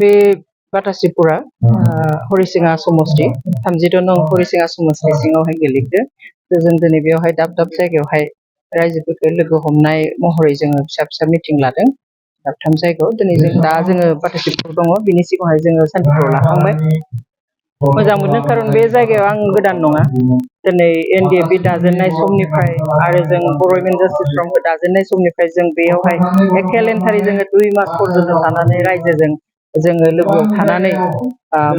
बे बातासिपुरा हरिसिङा समष्टि 32 नं हरिसिङा समष्टि सिङावहाय गोलैदों। जों दिनै बेवहाय दाब दाब जायगायावहाय रायजोफोरखौ लोगो हमनाय महरै जोङो फिसा फिसा मिटिं लादों। दाबथाम जायगायाव दिनै जोङो बातासिपुराव दङ, बिनि सिगाङावहाय जोङो सान्तिपुराव लाखांबाय। मोजां मोनो खारन बे जायगायाव आं गोदान नङा। दिनै NDFB दाजेननाय समनिफ्राय आरो जों बर' वुमेन जास्टिस फ्रन्ट दाजेननाय समनिफ्राय जों बेयावहाय एखेलेन्टारि जोङो 2 मास पर्यन्त थानानै रायजोजों जोङो लोगोआव थानानै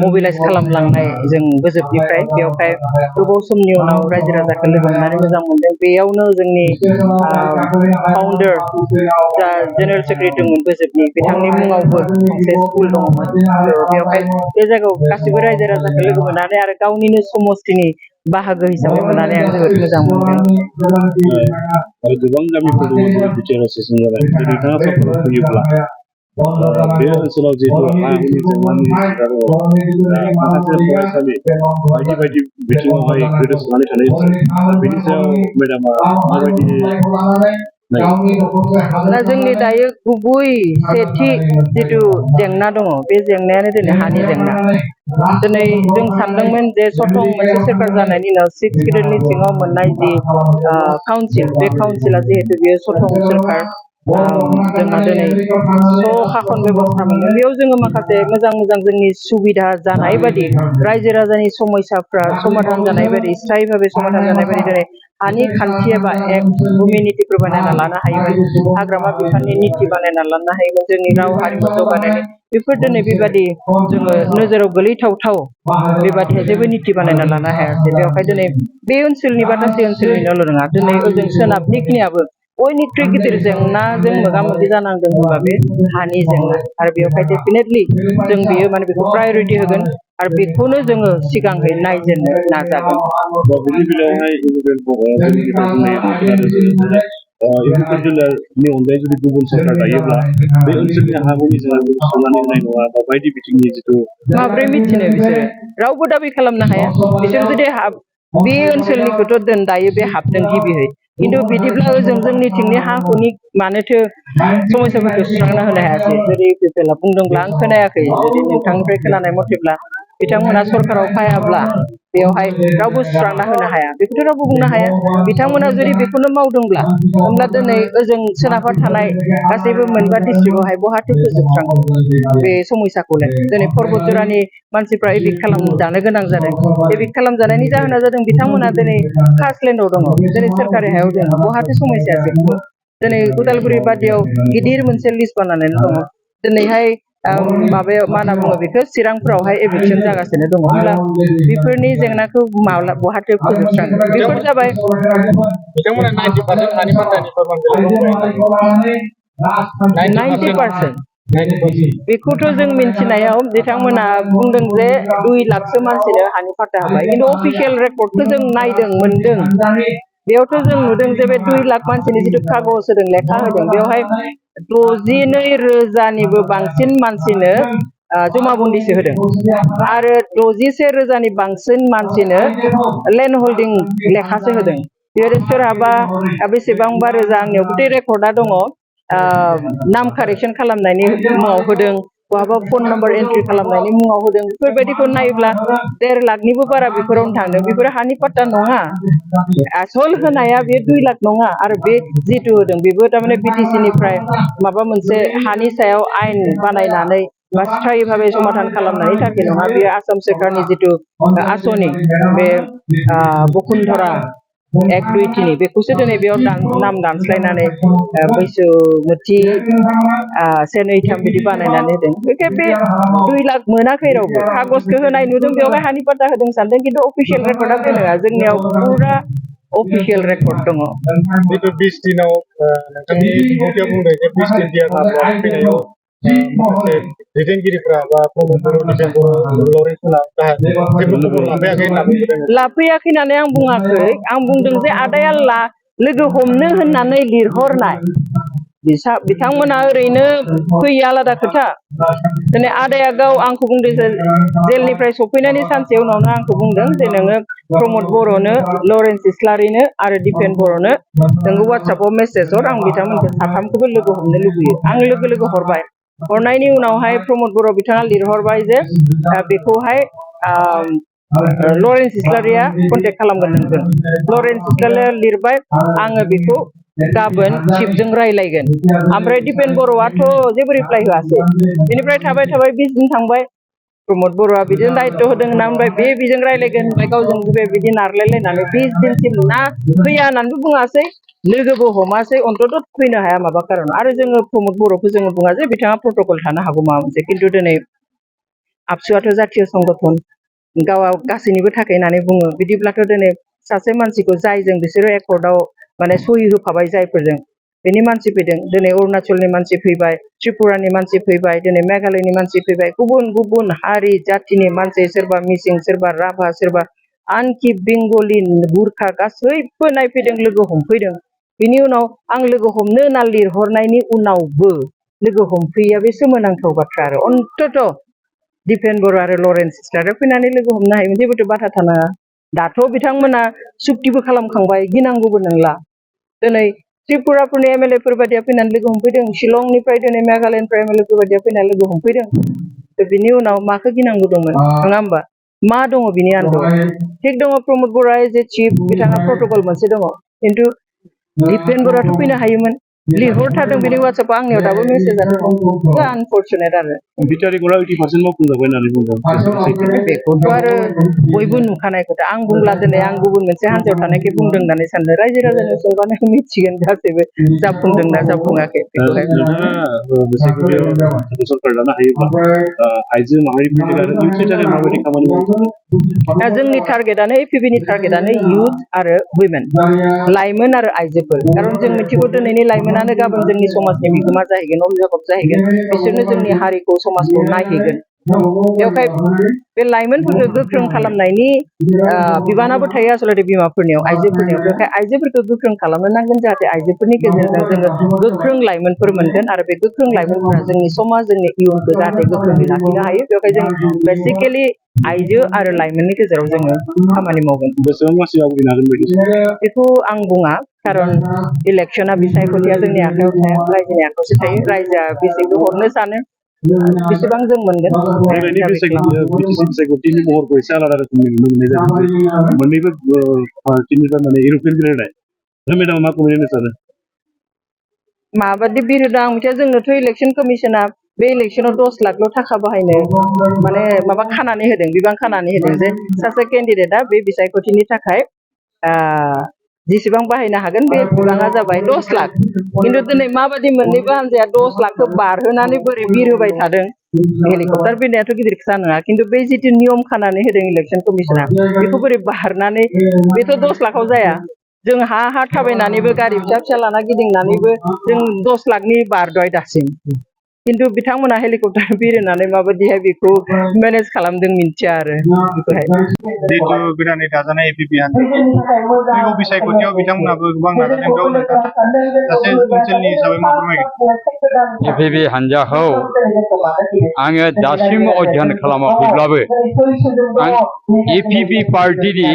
मबिलाइज खालामलांनाय जों बोजोबनिफ्राय बेवहाय गोबाव समनि उनाव रायजो राजाखौ लोगो मोननानै मोजां मोनदों। बेयावनो जोंनि फाउन्डार जा जेनेरेल सेक्रेटारि दंमोन बोजोबनि, बिथांनि मुङावबो मोनसे स्कुल दङमोन। बेवहाय बे जायगायाव गासिबो रायजो राजाखौ लोगो मोननानै आरो गावनिनो समष्टिनि बाहागो हिसाबै मोननानै आं जोबोद मोजां मोनदों। आरो गोबां गामिफोर दङ जेरै बिटिआर सेसन जाबाय, नोंथाङा सरकाराव फैयोब्ला बे ओनसोलाव जिहेतु हा हुनि जेंनानि जेंना दङ, माखासे फरायसालि बायदि बायदि बिथिङावहाय गोदोसोनानै थानाय ओनसोल, बेनि सायाव मेडामा माबायदि जोंनि दायो गुबै सेथि जिथु जेंना दङ, बे जेंनायानो दिनै हानि जेंना। दिनै जों सानदोंमोन जे सथं मोनसे सोरखार जानायनि उनाव 6 ग्रेडनि सिङाव मोननाय जि काउन्सिल, बे काउन्सिला जिहेतु बेयो सथं सोरखार, जोंहा दिनै शासन बेबस्था मोनदों। बेयाव जोङो माखासे मोजां मोजां जोंनि सुबिदा जानाय बायदि रायजो राजानि समस्याफ्रा समाधान जानाय बायदि स्थायी भाबे समाधान जानाय बायदि दिनै हानि खान्थि एबा भुमि नीतिफोर बानायना लानो हायोमोन, हाग्रामा बिफाननि नीति बानायना लानो हायोमोन, जोंनि राव हारिमु जौगानायनि बेफोर दिनै बेबादि जोङो नोजोराव गोलैथावथाव बेबादि जेबो नीति बानायना लानो हायासै। बेवहाय दिनै बे ओनसोलनि बातासि ओनसोलनिल' नङा, दिनै ओजों सोनाबनिखिनियाबो बयनिख्रुइ गिदिर जेंनाजों मोगा मोगि जानांदों होनबा बे हानि जेंना। आरो बेवहाय डेफिनेटलि जों बेयो माने बेखौ प्रायरिटि होगोन आरो बेखौनो जोङो सिगांहै नायजेननो नाजागोन। जिल्लानि अनगायै जुदि गुबुन सरकार दायोब्ला बे ओनसोलनि हा हुनि जेंनाखौ सुस्रांनानै होनाय नङा बा बायदि बिथिंनि जिथु माब्रै मिथिनो बिसोरो रावबो दाबि खालामनो हाया। बिसोर जुदि बे ओनसोलनिखौथ' दायो बे हाबदों गिबियै, खिन्थु बिदिब्ला ओजों जोंनिथिंनि हा हुनि मानोथो समस्याफोरखौ सुस्रांना होनो हायासै? जुदि इउपिपिएलआ बुंदोंब्ला आं खोनायाखै, जुदि नोंथांनिफ्राय खोनानाय मथेब्ला बिथांमोना सरकाराव फायाब्ला बेवहाय रावबो सुस्रांना होनो हाया, बेखौथ' रावबो बुंनो हाया। बिथांमोना जुदि बेखौनो मावदोंब्ला होमब्ला दिनै ओजों सोनाबहा थानाय गासैबो मोनबा डिस्ट्रिक्टआवहाय बहाथो फोजोबस्रांगोन बे समस्याखौलाय? दिनै पर्बतजरानि मानसिफ्रा एभिक्ट खालामजानो गोनां जादों। एभिक्ट खालामजानायनि जाहोना जादों बिथांमोना दिनै कास्टलेन्डआव दङ, दिनै सोरखारि हायाव दङ, बहाथो समस्या जोबखो? दिनै उदालगुरि बादियाव गिदिर मोनसे लिस्ट बानायनानै दङ। दिनैहाय माबायाव मा होनना बुङो बेखौ चिरांफोरावहाय एभिक्सन जागासिनो दङ। होमब्ला बेफोरनि जेंनाखौ बहाथो फोजोबस्रांगोन? बेफोर जाबाय बिथांमोना 90% हानि पाट्टानि फोरमान बिलाइ 90%। बेखौथ' जों मिन्थिनायाव बिथांमोना बुंदों जे 2 लाखसो मानसिनो हानि पाट्टा होबाय, खिन्थु अफिसियेल रेकर्डखौ जों नायदों मोनदों। बेयावथ' जों नुदों जे बे 2 लाख मानसिनि जिथु कागज होदों, लेखा होदों, बेवहाय 62,000निबो बांसिन मानसिनो जमाबन्दिसो होदों आरो 61,000नि बांसिन मानसिनो लेन्ड हल्डिं लेखासो होदों। बेबायदि सोरहाबा बेसेबांबा रोजा, आंनियाव गथै रेकर्डआ दङ, नाम कारेक्सन खालामनायनि मुङाव होदों, बहाबा फन नाम्बार एन्ट्रि खालामनायनि मुङाव होदों। बेफोरबायदिखौ नायोब्ला 1.5 लाखनिबो बारा बेफोरावनो थांदों। बेफोर हानि पाट्टा नङा। आसल होनाया बे 2 लाख नङा। आरो बे जिथु होदों बेबो थारमाने बिटिसिनिफ्राय माबा मोनसे हानि सायाव आयेन बानायनानै बा स्थायी भाबे समाधान खालामनायनि थाखाय नङा। बेयो आसाम सोरखारनि जिथु आसनि, बे बसुन्धरा एक 2 3 बेखौसो दिनै बेयाव नाम दानस्लायनानै बैसोमुथि 1 2 3 बिदि बानायनानै होदों। बे 2 लाख मोनाखै रावबो। कागजखौ होनाय नुदों, बेवहाय हानि पाट्टा होदों सानदों, खिन्थु अफिसियेल रेकर्डआ बे नङा। जोंनियाव पुरा अफिसियेल रेकर्ड दङ। 20 दिनाव नोंथांनि बिबुंथियाव बुंदों जे 20 दिन दियाब्ला फैनायाव माखासे दैदेनगिरिफ्रा बा प्रमद बर', दिपेन बर', लरेन्स मोना जेबो खबर लाफैयाखै होनना बुंदों। लाफैयाखै होननानै आं बुङाखै। आं बुंदों जे आदाया लोगो हमनो होननानै लिरहरनाय, बिथांमोना ओरैनो फैयो आलादा खोथा। दिनै आदाया गाव आंखौ बुंदों जे जेलनिफ्राय सफैनायनि सानसे उनावनो आंखौ बुंदों जे नोङो प्रमद बर'नो, लरेन्स इस्लारिनो आरो दिपेन बर'नो नोङो वाट्सएपआव मेसेज हर, आं बिथांमोनखौ साथामखौबो लोगो हमनो लुबैयो। आं लोगो हरबाय। हरनायनि उनावहाय प्रमद बर' बिथाङा लिरहरबाय जे बेखौहाय लरेन्स इस्लारिया कन्टेक्ट खालामगोन नोंजों लरेन्स इस्लारिया लिरबाय आङो बेखौ गाबोन चिफजों रायलायगोन ओमफ्राय दिपेन बर'आथ' जेबो रिप्लाइ होआसै बेनिफ्राय थाबाय 20 दिन थांबाय प्रमद बर'आ बिदिनो दायित्व होदों होनना ओमफ्राय बेजों रायलायगोन ओमफ्राय गावजों बिदि नारलायलायनानै 20 दिनसिम ना फैया होननानैबो बुङासै लोगोबो हमासै अन्तत फैनो हाया माबा खारन आरो जोङो प्रमद बर'खौ जोङो बुङा जे बिथाङा प्रट'कल थानो हागौ माबा मोनसे खिन्थु दिनै आबसुआथ' जातीय संगठन गावा गासैनिबो थाखाय होननानै बुङो बिदिब्लाथ' दिनै सासे मानसिखौ जायजों बिसोरो एकर्डआव माने सहि होफाबाय जायफोरजों बेनि मानसि फैदों दिनै अरुणाचलनि मानसि फैबाय त्रिपुरानि मानसि फैबाय दिनै मेघालयनि मानसि फैबाय गुबुन गुबुन हारि जाथिनि मानसि सोरबा मिसिं सोरबा राभा सोरबा आनखि बेंगलि गुरखा गासैबो नायफैदों लोगो हमफैदों बिनि उनाव आं लोगो हमनो होनना लिरहरनायनि उनावबो लोगो हमफैया बे सोमोनांथाव बाथ्रा आरो अन्तत दिपेन बर' आरो लरेन्स इस्लारिया फैनानै लोगो हमनो हायोमोन जेबोथ' बाथा थानाङा दाथ' बिथांमोना सुक्तिबो खालामखांबाय गिनांगौबो नंला दिनै त्रिपुराफोरनि MLA फोर बायदिया फैनानै लोगो हमफैदों शिलंनिफ्राय दिनै मेघालयनिफ्राय MLA फोर बायदिया फैनानै लोगो हमफैदों बिनि उनाव माखौ गिनांगौ दंमोन नङा होमबा मा दङ बिनि आन्दोआव थिग दङ प्रमद बर'आ जे चिफ बिथाङा प्रट'कल मोनसे दङ खिन्थु दिपेन बर'आथ' फैनो हायोमोन लिरहरथारदों बिनि वाट्सएपआव आंनियाव दाबो मेसेजानो दं आनफरचुनेट आरो बिटारिखौला 80% मावफुंजाबाय होननानै बुंदों बेखौथ' आरो बयबो नुखानाय खोथा आं बुंब्ला दिनै आं गुबुन मोनसे हान्जायाव थानायखाय बुंदों होननानै सानदों रायजो राजानि जौगानायखौ मिथिगोन गासैबो जाफुंदोंना जाफुङाखै सरकार लानो हायोब्ला आइजो माहारिफोरनि आरो इउथ माबायदि खामानि मावो जोंनि टारगेटआनो APB नि टारगेटआनो इउथ आरो वुमेन लाइमोन आरो आइजोफोर खारन जों मिथिगौ दिनैनि लाइमोनानो गाबोन जोंनि समाजनि बिगोमा जाहैगोन अभिभाबक जाहैगोन बिसोरनो जोंनि हारिखौ समाजखौ नायहैगोन बेवहाय बे लाइमोनफोरखौ गोख्रों खालामनायनि बिबानाबो थायो आसलथे बिमाफोरनियाव आइजोफोरनियाव बेवहाय आइजोफोरखौ गोख्रों खालामनो नांगोन जाहाथे आइजोफोरनि गेजेरजों जोङो गोख्रों लाइमोनफोर मोनगोन आरो बे गोख्रों लाइमोनफोरा जोंनि समाज जोंनि इयुनखौ जाहाथे गोख्रोङै लाखिनो हायो बेवहाय जों बेसिकेलि आइजो आरो लाइमोननि गेजेराव जोङो खामानि मावगोन बेसेबां मासि आवगायनो हागोन बायदि बेखौ आं बुङा खारन इलेक्सना बिसायख'थिया जोंनि आखायाव थाया रायजोनि आखायावसो थायो रायजोआ बेसेखौ हरनो सानो बेसेबां जों मोनगोन बिसायख'थिनि महरखौ एसे आलादा रोखोमनि नुनो मोननाय जादों मोननैबो पार्टिनिफ्राय माने इउर'पियान बेरायनाय मेडामा मा कमेन्ट सानो माबादि बिरोदा आं मिथिया जोंनोथ' इलेक्सन कमिसना बे इलेक्सनाव 10 लाखल' थाखा बाहायनो माने माबा खानानै होदों बिबां खानानै होदों जे सासे केन्डिडेटआ बे बिसायख'थिनि थाखाय जेसेबां बाहायनो हागोन बे बिबाङा जाबाय 10 लाख खिन्थु दिनै माबादि मोननैबो हान्जाया 10 लाखखौ बारहोनानै बोरै बिरहोबाय थादों हेलिकप्टार बिरनायाथ' गिदिर खोथा नङा खिन्थु बे जिथु नियम खानानै होदों इलेक्सन कमिसना बेखौ बोरै बारनानै बेथ' 10 लाखआव जाया जों हा थाबायनानैबो गारि फिसा लाना गिदिंनानैबो जों 10 लाखनि बारबाय दासिम खिन्थु बिथांमोना हेलिकप्टार बिरहोनानै माबायदिहाय बेखौ मेनेज खालामदों मिथिया आरो बेखौहाय जिहेतु गोदानै दाजानाय APB फैगौ बिसायख'थियाव बिथांमोनाबो गोबां नाजादों बेयाव नोंथाङा सासे ओनसोलनि हिसाबै मा फोरमायगोन APB हान्जाखौ आङो दासिम अध्ययन खालामाखैब्लाबो आं APB पार्टिनि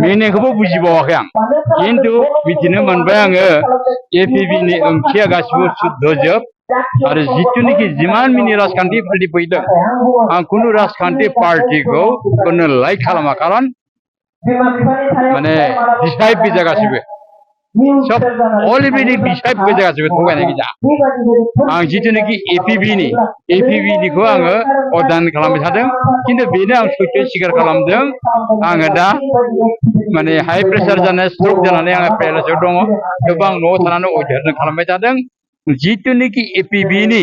मिनिंखौबो बुजिबावाखै आं खिन्थु मिथिनो मोनबाय आङो APBनि ओंथिया गासिबो शुद्धजोब आरो जिथुनिखि जिमान मिनि राजखान्थि पार्टि फैदों आं खुनु राजखान्थि पार्टिखौ खुनु लाइक खालामा खारन माने डिसाइड गोजा गासिबो सब अलरेडि डिसाइड गोजा गासिबो थगायनाय गोजा आं जिथुनिखि APBनिखौ आङो अध्ययन खालामबाय थादों खिन्थु बेनो आं सैथो स्वीकार खालामदों आङो दा माने हाई प्रेसार जानाय स्ट्रक जानानै आङो पेरालाइसआव दङ थेवबो आं न'आव थानानै अध्ययन खालामबाय थादों जिथुनिखि APBनि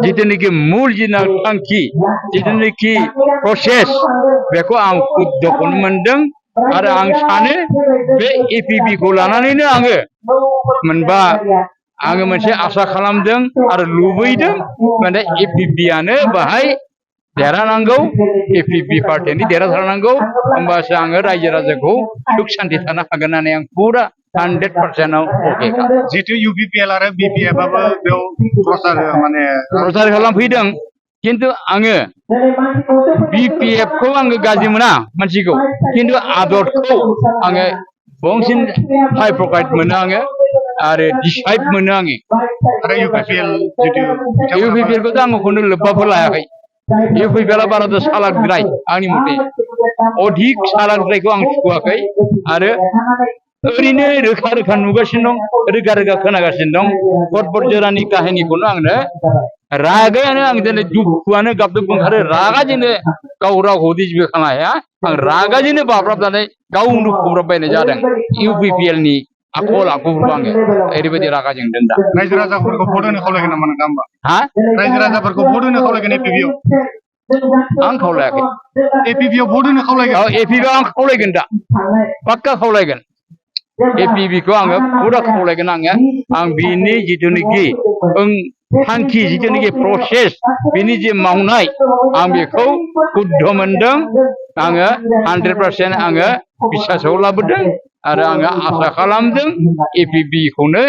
जिथुनिखि मुल जिथु थांखि जिथुनिखि प्रसेस बेखौ आं खुदखौनो मोनदों आरो आं सानो बे APBखौ लानानैनो आङो मोनबा आङो मोनसे आसा खालामदों आरो लुबैदों माने APBआनो बाहाय देरहानांगौ APB पार्टियानो देरहाथारनांगौ होमबासो आङो रायजो राजाखौ सुख शान्ति थानो हागोन होननानै आं पुरा 100% अके जिहेतु UPPL आरो BPFआबो बेयाव प्रचार खालामफैदों खिन्थु आङो BPFखौ आङो गाज्रि मोना मानसिखौ खिन्थु आदरखौ आङो बांसिन हाइ प्रकाइट मोनो आङो आरो डिसाइड मोनो आङो आरो UPPL जितु UPPL खौथ' आङो खुनु लोब्बाबो लायाखै UPPL आ बाराद्राय सालाकद्राय आंनि मथे अधिक सालाकद्रायखौ आं सुखुवाखै आरो ओरैनो रोखा रोखा नुगासिनो दं रोखा रोखा खोनागासिनो दं भट जरानि काहिनिखौनो आंनो रागायानो आं दिनै दुखुआनो गाबदों बुंथारो रागाजोंनो गाव रावखौ दिजिबो खालामनो हाया आं रागाजोंनो बाब्राबनानै गावनो खब्राबबायनाय जादों UPPL नि आखल आखुफोरखौ आङो ओरैबायदि रागा जोंदों दा रायजो राजाफोरखौ भट होनो खावलायगोन नामा नोंथां होमबा हा रायजो राजाफोरखौ भट होनो खावलायगोन APP आव आं खावलायाखै APP आव भट होनो खावलायगोन APP आव आं खावलायगोन दा पाक्का खावलायगोन APP खौ आङो फुरा खावलायगोन आं बिनि जिथुनिखि थांखि जिथुनिखि प्रसेस बिनि जे मावनाय आं बेखौ शुद्ध मोनदों आङो 100% आङो बिसासाव लाबोदों आरो आङो आसा खालामदों APP खौनो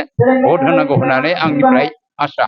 भट होनांगौ होननानै आंनिफ्राय आसा